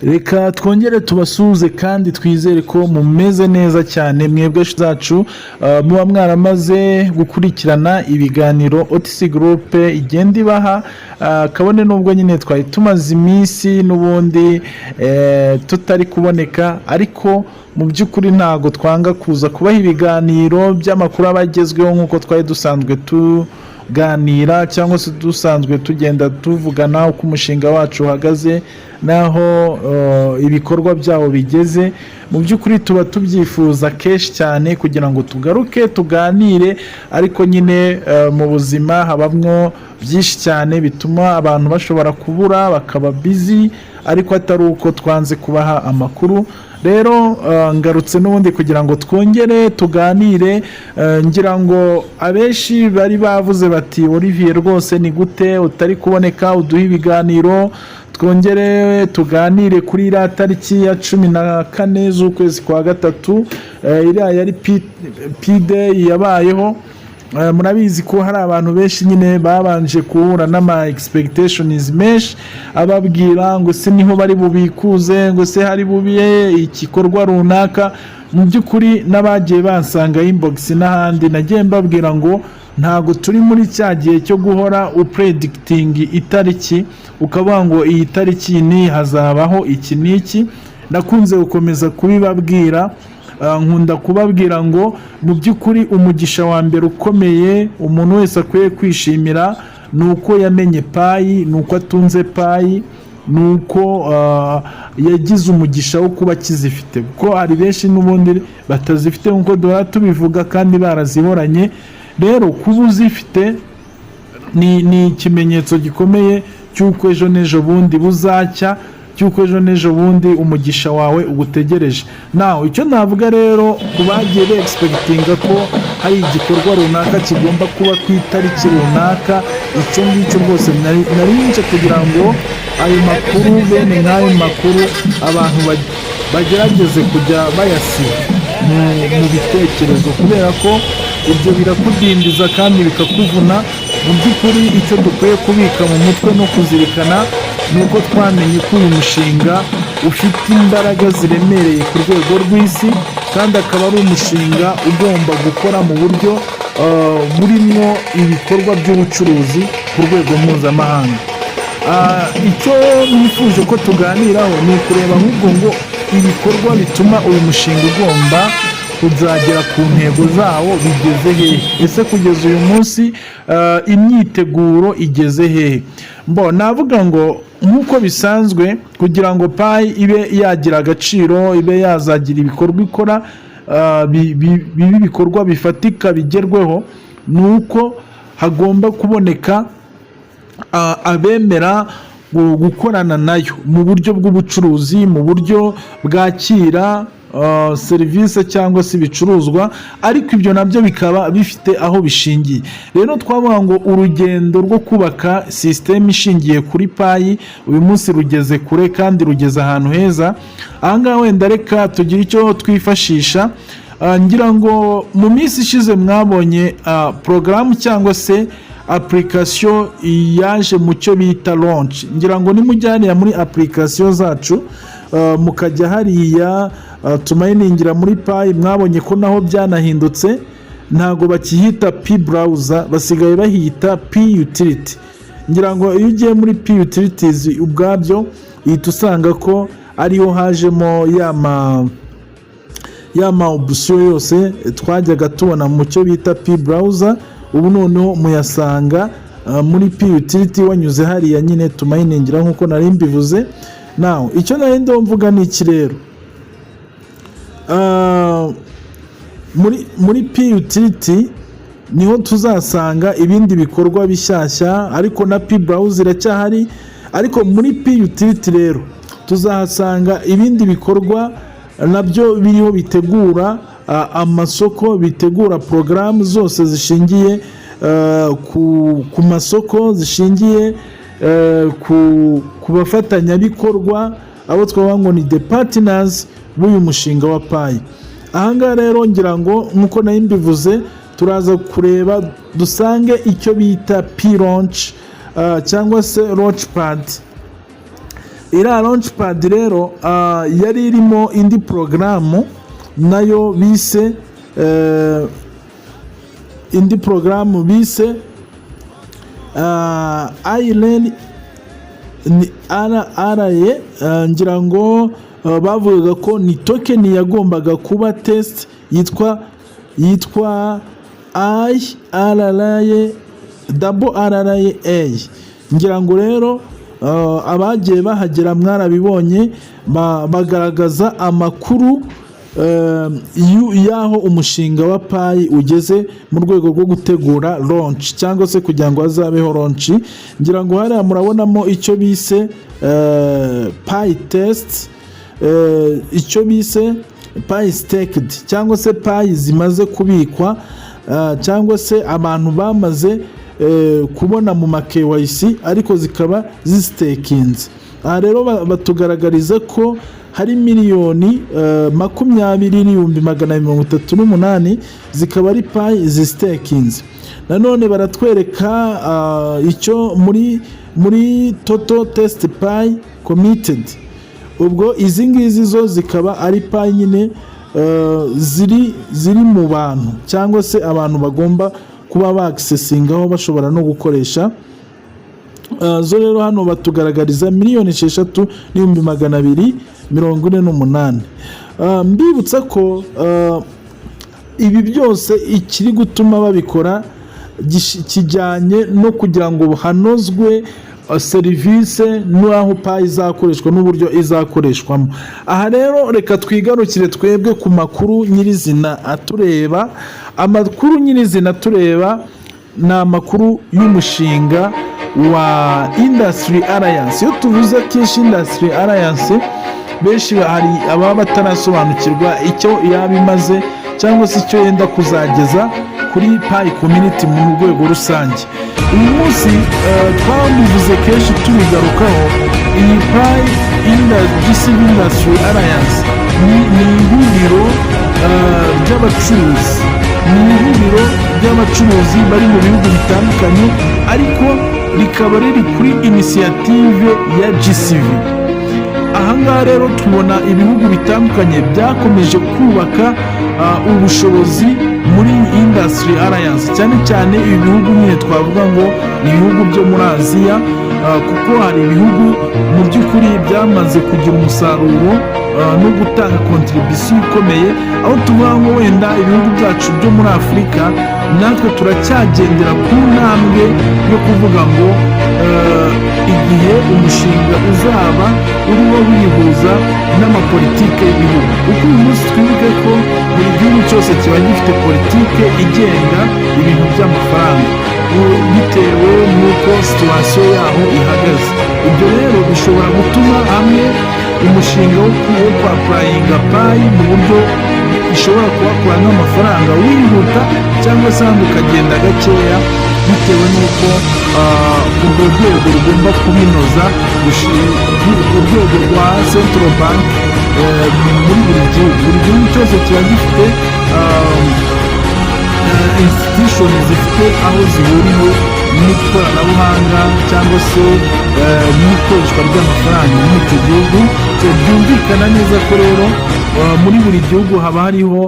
Reka twongere tubasuhuze kandi twizere ko mumeze neza cyane, mwebwe zacu muba mwaramaze gukurikirana ibiganiro OTC Group igenda ibaha, kabone n'ubwo nyine twari tumaze iminsi n'ubundi tutari kuboneka, ariko mu by'ukuri ntabwo twanga kuza kubaha ibiganiro by'amakuru aba agezweho nk'uko twari dusanzwe tuganira cyangwa se dusanzwe tugenda tuvugana uko umushinga wacu uhagaze n'aho ibikorwa byawo bigeze. Mu by'ukuri tuba tubyifuza kenshi cyane kugira ngo tugaruke tuganire, ariko nyine mu buzima habamwo byinshi cyane bituma abantu bashobora kubura, bakaba busy, ariko atari uko twanze kubaha amakuru. Rero ngarutse n'ubundi kugira ngo twongere tuganire. Ngira ngo abenshi bari bavuze bati: "Olivier, rwose ni gute utari kuboneka uduhe ibiganiro, twongere tuganire kuri iriya tariki ya 14 z'ukwezi kwa gatatu?" Iriya yari Pi Day yabayeho. Murabizi ko hari abantu benshi nyine babanje guhura n'ama expectations menshi, ababwira ngo se niho bari bubikuze, ngo se hari bube igikorwa runaka. Mu by'ukuri n'abagiye bansanga inbox n'ahandi, nagiye mbabwira ngo ntabwo turi muri cya gihe cyo guhora upredicting itariki, ukavuga ngo iyi tariki ni hazabaho iki n'iki. Nakunze gukomeza kubibabwira. Nkunda kubabwira ngo mu by'ukuri umugisha wa mbere ukomeye umuntu wese akwiye kwishimira ni uko yamenye Pi, ni uko atunze Pi, ni uko yagize umugisha wo kuba akizifite, kuko hari benshi n'ubundi batazifite nk'uko duhora tubivuga kandi barazihoranye. Rero kuba uzifite ni ikimenyetso gikomeye cy'uko ejo n'ejo bundi buzacya, cy'uko ejo n'ejo bundi umugisha wawe ugutegereje. Nawe icyo navuga rero ku bagiye be-expectinga ko hari igikorwa runaka kigomba kuba ku itariki runaka, icyo ngicyo rwose nari nje kugira ngo ayo makuru, bene nk'ayo makuru, abantu bagerageze kujya bayasiba mu bitekerezo, kubera ko ibyo birakudindiza kandi bikakuvuna. Mu by'ukuri icyo dukwiye kubika mu mutwe no kuzirikana ni uko twamenye ko uyu mushinga ufite imbaraga ziremereye ku rwego rw'isi, kandi akaba ari umushinga ugomba gukora mu buryo burimo ibikorwa by'ubucuruzi ku rwego mpuzamahanga. Icyo nifuje ko tuganiraho ni ukureba ahubwo ngo ibikorwa bituma uyu mushinga ugomba kuzagera ku ntego zawo bigeze hehe? Ese kugeza uyu munsi imyiteguro igeze hehe? Mbo navuga ngo nk'uko bisanzwe, kugira ngo Pi ibe yagira agaciro, ibe yazagira ibikorwa ikora, bibe ibikorwa bifatika bigerweho, ni uko hagomba kuboneka abemera gukorana nayo mu buryo bw'ubucuruzi, mu buryo bwakira serivisi cyangwa se ibicuruzwa, ariko ibyo nabyo bikaba bifite aho bishingiye. Rero twavuga ngo urugendo rwo kubaka sisiteme ishingiye kuri Pi uyu munsi rugeze kure kandi rugeze ahantu heza. Ahangaha wenda reka tugire icyo twifashisha. Ngira ngo mu minsi ishize mwabonye porogaramu cyangwa se application yaje mu cyo bita launch. Ngira ngo nimujyanira muri application zacu, mukajya hariya tuminingira muri Pi, mwabonye ko naho byanahindutse. Ntabwo bakihita Pi Browser, basigaye bahita Pi Utility. Ngira ngo iyo ugiye muri Pi Utilities ubwabyo, uhita usanga ko ariho hajemo ya ma option yose twajyaga tubona mu cyo bita Pi Browser. Ubu noneho muyasanga muri Pi Utility, wanyuze hariya nyine tuminingira nk'uko nari mbivuze. Nawe icyo nari mvuga ni iki rero? Muri Pi Utility niho tuzasanga ibindi bikorwa bishyashya, ariko na Pi Browser iracyahari. Ariko muri Pi Utility rero tuzahasanga ibindi bikorwa nabyo biriho bitegura amasoko, bitegura porogaramu zose zishingiye ku masoko, zishingiye ku bafatanyabikorwa, abo twavuga ngo ni the partners b'uyu mushinga wa Pi. Ahangaha rero ngira ngo nk'uko nari mbivuze, turaza kureba dusange icyo bita Pi Launch cyangwa se Launchpad. Iriya launchpad rero yari irimo indi porogaramu nayo bise indi porogaramu bise ayireni ni RRA. Ngira ngo bavugaga ko ni token yagombaga kuba test yitwa IRRA double RRA. Ngira ngo rero abagiye bahagera mwarabibonye, bagaragaza amakuru y'aho umushinga wa Pi ugeze mu rwego rwo gutegura launch cyangwa se kugira ngo hazabeho launch. Ngira ngo hariya murabonamo icyo bise Pi test, icyo bise Pi staked cyangwa se Pi zimaze kubikwa cyangwa se abantu bamaze kubona mu ma KYC ariko zikaba zistakinze. Aha rero batugaragariza ko hari 20,238,000, zikaba ari Pi zistakinze. Nanone baratwereka icyo muri total test Pi committed. Ubwo izi ngizi zo zikaba ari Pi nyine ziri mu bantu cyangwa se abantu bagomba kuba bakisesingaho, bashobora no gukoresha. Zo rero hano batugaragariza 6,248,000. Mbibutsa ko ibi byose ikiri gutuma babikora kijyanye no kugira ngo hanozwe serivisi n'aho Pi izakoreshwa n'uburyo izakoreshwamo. Aha rero reka twigarukire twebwe ku makuru nyirizina atureba. Amakuru nyirizina atureba ni amakuru y'umushinga wa Industry Alliance. Iyo tuvuze kenshi Industry Alliance, benshi hari ababa batarasobanukirwa icyo yaba imaze cyangwa se icyo yenda kuzageza kuri Pi community mu rwego rusange. Uyu munsi twabivuze kenshi, tubigarukaho, iyi Pi GCV Industry Alliance ni ihuriro ry'abacuruzi, ni ihuriro ry'abacuruzi bari mu bihugu bitandukanye, ariko rikaba riri kuri initiative ya GCV. Ahangaha rero tubona ibihugu bitandukanye byakomeje kubaka ubushobozi muri Industry Alliance, cyane cyane ibi bihugu nyine twavuga ngo ni ibihugu byo muri Aziya, kuko hari ibihugu mu by'ukuri byamaze kugira umusaruro no gutanga contribution ikomeye, aho tuvuga ngo wenda ibihugu byacu byo muri Afurika natwe turacyagendera ku ntambwe yo kuvuga ngo igihe umushinga uzaba urimo wihuza n'amapolitike y'ibihugu, kuko uyu munsi twibuke ko buri gihugu cyose kiba gifite politike igenga ibintu by'amafaranga bitewe n'uko situation yaho ihagaze. Ibyo rero bishobora gutuma hamwe umushinga wo kwapplyinga Pi mu buryo ishobora kuhakura nk'amafaranga wihuta, cyangwa se ahandi ukagenda gakeya, bitewe n'uko urwo rwego rugomba kubinoza, urwego rwa central bank muri buri gihugu. Buri gihugu cyose kiba gifite institution zifite aho zihuriye n'ikoranabuhanga cyangwa se n'ikoreshwa ry'amafaranga muri icyo gihugu. So, byumvikana neza ko rero muri buri gihugu haba hariho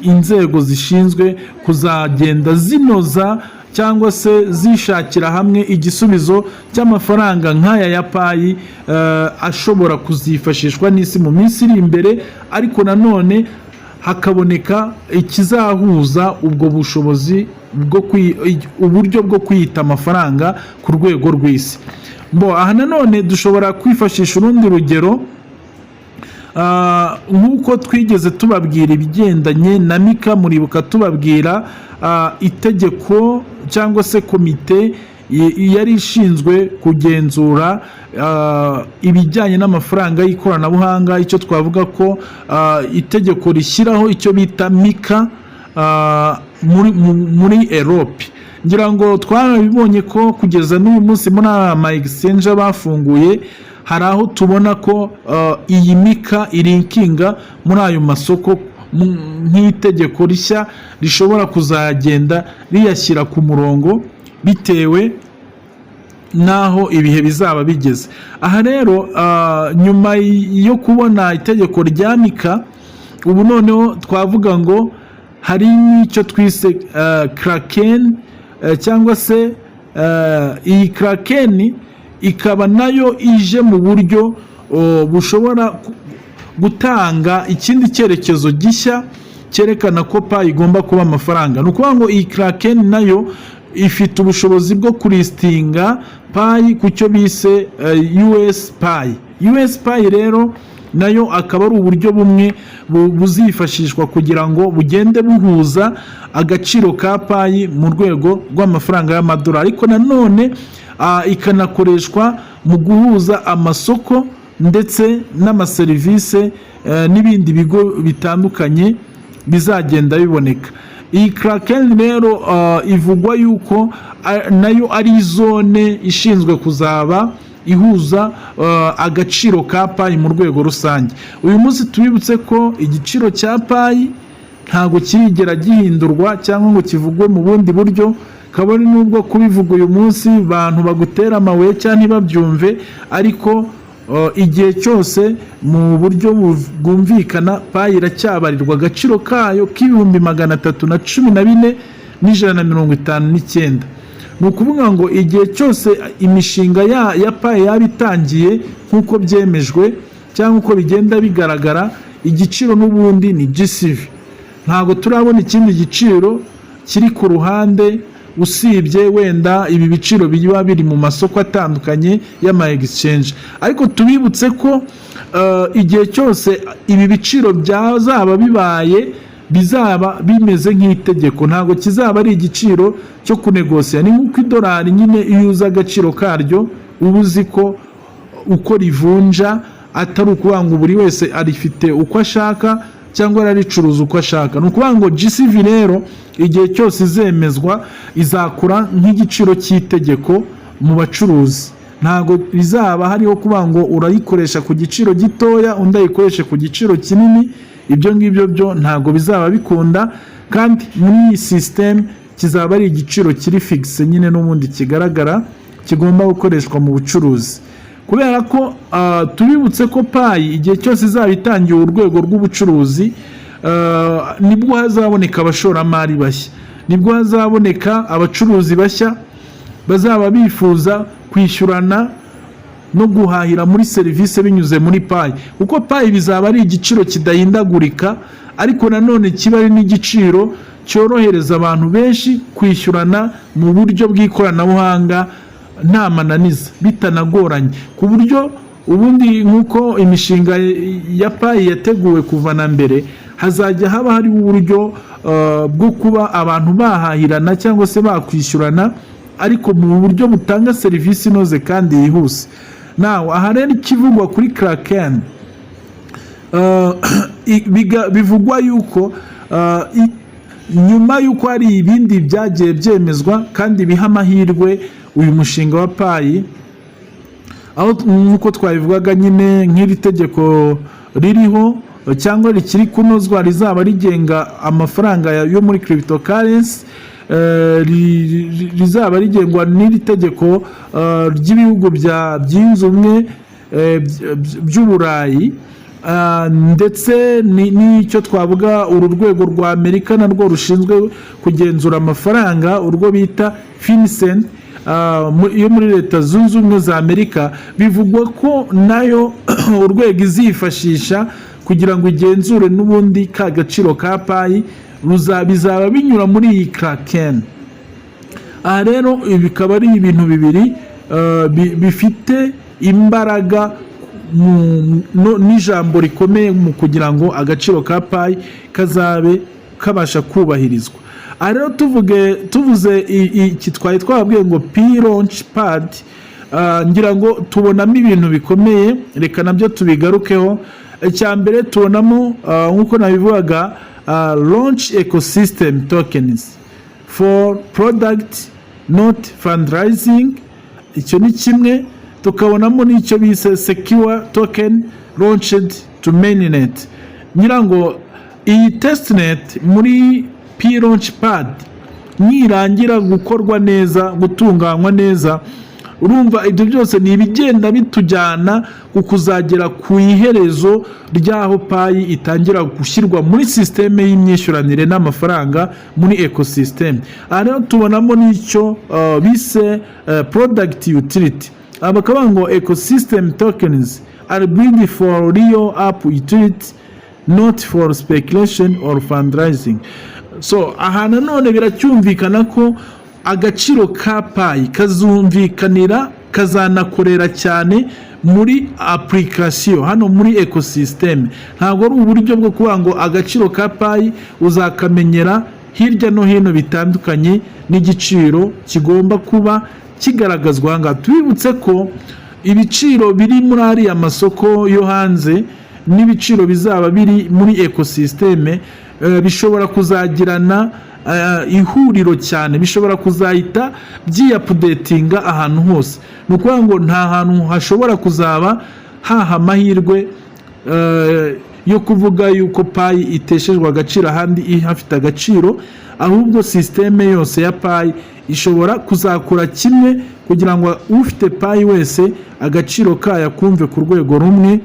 inzego zishinzwe kuzagenda zinoza cyangwa se zishakira hamwe igisubizo cy'amafaranga nk'aya ya Pi ashobora kuzifashishwa n'isi mu minsi iri imbere, ariko nanone hakaboneka ikizahuza ubwo bushobozi bwo uburyo bwo kwiyita amafaranga ku rwego rw'isi. Bo aha nanone dushobora kwifashisha urundi rugero. Nk'uko twigeze tubabwira ibigendanye na MiCA, muribuka tubabwira itegeko cyangwa se komite yari ishinzwe kugenzura ibijyanye n'amafaranga y'ikoranabuhanga, icyo twavuga ko itegeko rishyiraho icyo bita MiCA muri Europe. Ngira ngo twarabibonye ko kugeza n'uyu munsi muri aya ma exchange bafunguye, hari aho tubona ko iyi MiCA ilinkinga muri ayo masoko nk'itegeko rishya rishobora kuzagenda riyashyira ku murongo bitewe n'aho ibihe bizaba bigeze. Aha rero, nyuma yo kubona itegeko rya MiCA, ubu noneho twavuga ngo hari n'icyo twise Kraken, cyangwa se iyi Kraken ikaba nayo ije mu buryo bushobora gutanga ikindi cyerekezo gishya cyerekana ko Pi igomba kuba amafaranga. Ni ukuvuga ngo iyi Kraken nayo ifite ubushobozi bwo kulistinga Pi ku cyo bise US Pi. US Pi rero nayo akaba ari uburyo bumwe buzifashishwa kugira ngo bugende buhuza agaciro ka Pi mu rwego rw'amafaranga y'amadolari, ariko nanone ikanakoreshwa mu guhuza amasoko ndetse n'amaserivisi n'ibindi bigo bitandukanye bizagenda biboneka. Iyi Kraken rero ivugwa yuko nayo ari zone ishinzwe kuzaba ihuza agaciro ka Pi mu rwego rusange. Uyu munsi tubibutse ko igiciro cya Pi ntabwo kirigera gihindurwa cyangwa ngo kivugwe mu bundi buryo, kabone n'ubwo kubivuga uyu munsi bantu bagutera amabuye cyangwa ntibabyumve, ariko igihe cyose mu buryo bwumvikana Pi iracyabarirwa agaciro kayo k'314,159. Ni ukuvuga ngo igihe cyose imishinga ya Pi yaba itangiye nk'uko byemejwe cyangwa uko bigenda bigaragara, igiciro n'ubundi ni GCV. Ntabwo turabona ikindi giciro kiri ku ruhande usibye wenda ibi biciro biba biri mu masoko atandukanye y'ama exchange. Ariko tubibutse ko igihe cyose ibi biciro byazaba bibaye, bizaba bimeze nk'itegeko, ntabwo kizaba ari igiciro cyo kunegosiya. Ni nk'uko idolari nyine, iyo uzi agaciro karyo, uba uzi ko uko rivunja atari ukuvuga ngo buri wese arifite uko ashaka cyangwa araricuruza uko ashaka. Ni ukuvuga ngo GCV rero igihe cyose izemezwa izakura nk'igiciro cy'itegeko mu bacuruzi. Ntabwo bizaba hariho kuvuga ngo urayikoresha ku giciro gitoya, undi ayikoreshe ku giciro kinini. Ibyo ngibyo byo ntabwo bizaba bikunda, kandi muri iyi sisiteme kizaba ari igiciro kiri fixe nyine n'ubundi kigaragara kigomba gukoreshwa mu bucuruzi, kubera ko tubibutse ko Pi igihe cyose izaba itangiye urwego rw'ubucuruzi, nibwo hazaboneka abashoramari bashya, nibwo hazaboneka abacuruzi bashya bazaba bifuza kwishyurana no guhahira muri serivisi binyuze muri Pi, kuko Pi bizaba ari igiciro kidahindagurika, ariko nanone kiba ari n'igiciro cyorohereza abantu benshi kwishyurana mu buryo bw'ikoranabuhanga nta mananiza, bitanagoranye, ku buryo ubundi nk'uko imishinga ya Pi yateguwe kuva na mbere, hazajya haba hariho uburyo bwo kuba abantu bahahirana cyangwa se bakwishyurana, ariko mu buryo butanga serivisi inoze kandi yihuse. Nawe aha rero ikivugwa kuri Kraken, bivugwa yuko nyuma y'uko hari ibindi byagiye byemezwa kandi biha amahirwe uyu mushinga wa Pi, aho nk'uko twabivugaga nyine, nk'iri tegeko ririho cyangwa rikiri kunozwa rizaba rigenga amafaranga yo muri cryptocurrency, rizaba rigengwa n'iri tegeko ry'ibihugu byunze ubumwe by'Uburayi, ndetse n'icyo twavuga uru rwego rwa Amerika narwo rushinzwe kugenzura amafaranga, urwo bita FinCEN yo muri Leta Zunze Ubumwe za Amerika, bivugwa ko nayo urwego izifashisha kugira ngo igenzure n'ubundi ka gaciro ka Pi bizaba binyura muri iyi Kraken. Aha rero ibi bikaba ari ibintu bibiri bifite imbaraga n'ijambo rikomeye mu kugira ngo agaciro ka Pi kazabe kabasha kubahirizwa. Aha rero tuvuze iki twari twababwiye ngo Pi Launch Pad, ngira ngo tubonamo ibintu bikomeye, reka nabyo tubigarukeho. Icya mbere tubonamo, nk'uko nabivugaga, launch ecosystem tokens for product, not fundraising. Icyo ni kimwe. Tukabonamo n'icyo bise secure token launched to mainnet. Ngira ngo iyi testnet muri Pi Launch Pad nirangira gukorwa neza, gutunganywa neza, Urumva, ibyo byose ni ibigenda bitujyana ku kuzagera ku iherezo ry'aho Pi itangira gushyirwa muri sisiteme y'imyishyuranire n'amafaranga muri ecosystem. Aha rero tubonamo n'icyo bise product utility. Aha bakavuga ngo ecosystem tokens are built for real app utility, not for speculation or fundraising. So aha nanone biracyumvikana ko agaciro ka Pi kazumvikanira, kazanakorera cyane muri application hano muri ecosystem. Ntabwo ari uburyo bwo kuvuga ngo agaciro ka Pi uzakamenyera hirya no hino bitandukanye n'igiciro kigomba kuba kigaragazwa aha ngaha. Tubibutse ko ibiciro biri muri ariya masoko yo hanze n'ibiciro bizaba biri muri ecosystem bishobora kuzagirana ihuriro cyane, bishobora kuzahita byiyaupdatinga ahantu hose. Ni ukuvuga ngo nta hantu hashobora kuzaba haha amahirwe yo kuvuga yuko Pi iteshejwe agaciro ahandi ihafite agaciro, ahubwo sisiteme yose ya Pi ishobora kuzakora kimwe kugira ngo ufite Pi wese agaciro kayo akumve ku rwego rumwe.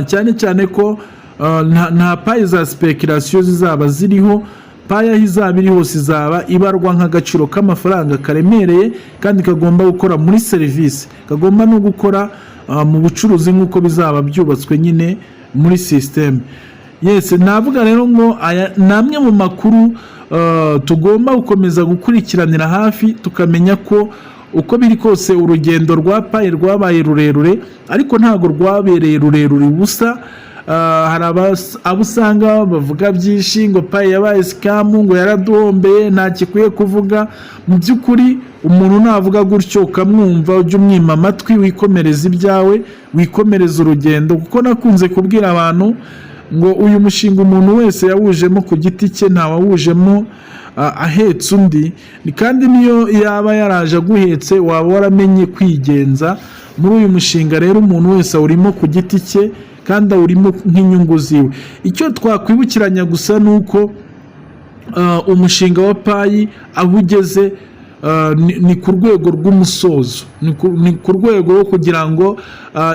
Cyane cyane ko nta Pi za speculation zizaba ziriho. Pi aho izaba iri hose izaba ibarwa nk'agaciro k'amafaranga karemereye kandi kagomba gukora muri serivisi, kagomba no gukora mu bucuruzi nk'uko bizaba byubatswe nyine muri sisiteme. Yes, navuga rero ngo aya ni amwe mu makuru tugomba gukomeza gukurikiranira hafi, tukamenya ko uko biri kose urugendo rwa Pi rwabaye rurerure, ariko ntabwo rwabereye rurerure ubusa. Hari abo usanga bavuga byinshi ngo Pi yabaye scam, ngo yaraduhombeye, nta gikwiye kuvuga. Mu by'ukuri umuntu navuga gutyo ukamwumva, ujye umwima amatwi, wikomereza ibyawe, wikomereza urugendo, kuko nakunze kubwira abantu ngo uyu mushinga umuntu wese yawujemo ku giti cye, ntawawujemo ahetse undi. Kandi niyo yaba yaraje aguhetse, waba waramenye kwigenza muri uyu mushinga. Rero umuntu wese awurimo ku giti cye kandi awurimo nk'inyungu ziwe. Icyo twakwibukiranya gusa ni uko umushinga wa Pi aho ugeze ni ku rwego rw'umusozo, ni ku rwego rwo kugira ngo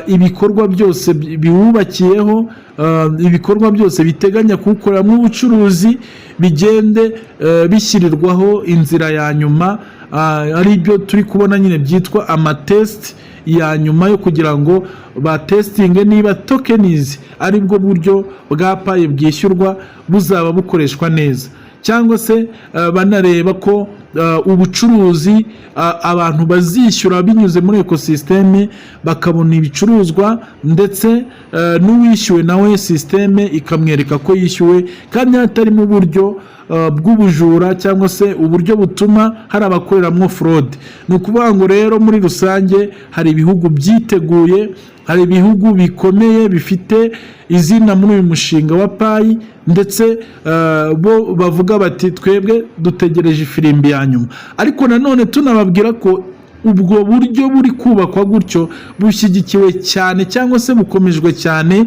ibikorwa byose biwubakiyeho, ibikorwa byose biteganya kuwukoreramo ubucuruzi bigende bishyirirwaho inzira ya nyuma, ari byo turi kubona nyine byitwa amatest ya nyuma yo kugira ngo batestinge niba tokens, ari bwo buryo bwa Pi bwishyurwa, buzaba bukoreshwa neza, cyangwa se banareba ko ubucuruzi, abantu bazishyura binyuze muri ecosystem bakabona ibicuruzwa, ndetse n'uwishyuwe nawe sisiteme ikamwereka ko yishyuwe, kandi hatarimo uburyo bw'ubujura cyangwa se uburyo butuma hari abakoreramo fraude. Ni ukuvuga ngo rero muri rusange hari ibihugu byiteguye, hari ibihugu bikomeye bifite izina muri uyu mushinga wa Pi, ndetse bo bavuga bati twebwe dutegereje ifirimbi ya nyuma. Ariko nanone tunababwira ko ubwo buryo buri kubakwa gutyo bushyigikiwe cyane cyangwa se bukomejwe cyane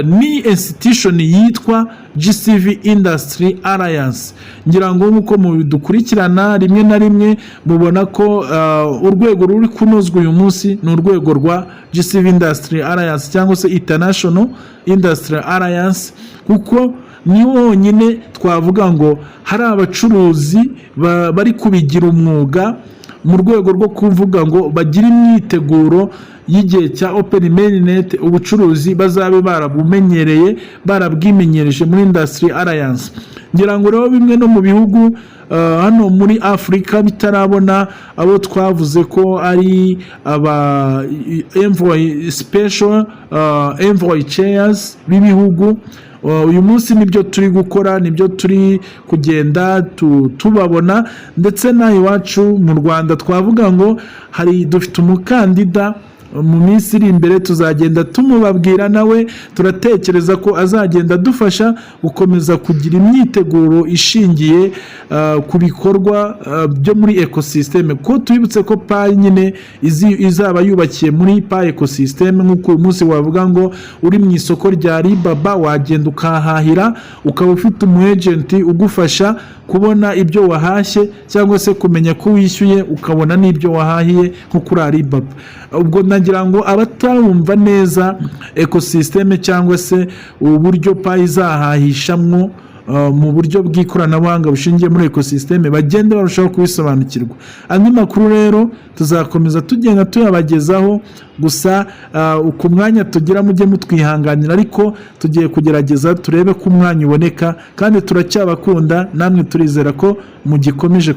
ni institution yitwa GCV Industry Alliance. Ngira ngo nk'uko mudukurikirana rimwe na rimwe mubona ko urwego ruri kunozwa uyu munsi ni urwego rwa GCV Industry Alliance cyangwa se International Industry Alliance, kuko ni wonyine twavuga ngo hari abacuruzi bari kubigira umwuga mu rwego rwo kuvuga ngo bagire imyiteguro y'igihe cya open mainnet, ubucuruzi bazabe barabumenyereye, barabwimenyereje muri Industry Alliance. Ngira ngo rero bimwe no mu bihugu hano muri Afurika bitarabona abo twavuze ko ari aba envoy, special envoy chairs b'ibihugu, uyu munsi nibyo turi gukora, nibyo turi kugenda tubabona. Ndetse n'aha iwacu mu Rwanda twavuga ngo hari dufite umukandida Mu minsi iri imbere tuzagenda tumubabwira nawe. Turatekereza ko azagenda adufasha gukomeza kugira imyiteguro ishingiye ku bikorwa byo muri ecosystem, ko tubibutse ko Pi nyine izaba yubakiye muri Pi ecosystem. Nk'uko uyu munsi wavuga ngo uri mu isoko rya Alibaba, wagenda ukahahira, ukaba ufite umu agent ugufasha kubona ibyo wahashye cyangwa se kumenya ko wishyuye, ukabona n'ibyo wahahiye nko kuri Alibaba. Ubwo nagira ngo abatarumva neza ecosystem cyangwa se uburyo Pi izahahishamwo mu buryo bw'ikoranabuhanga bushingiye muri ecosystem bagende barushaho kubisobanukirwa. Andi makuru rero tuzakomeza tugenda tuyabagezaho, gusa ku mwanya tugira mujye mutwihanganira, ariko tugiye kugerageza turebe ko umwanya uboneka. Kandi turacyabakunda, namwe turizera ko mugikomeje.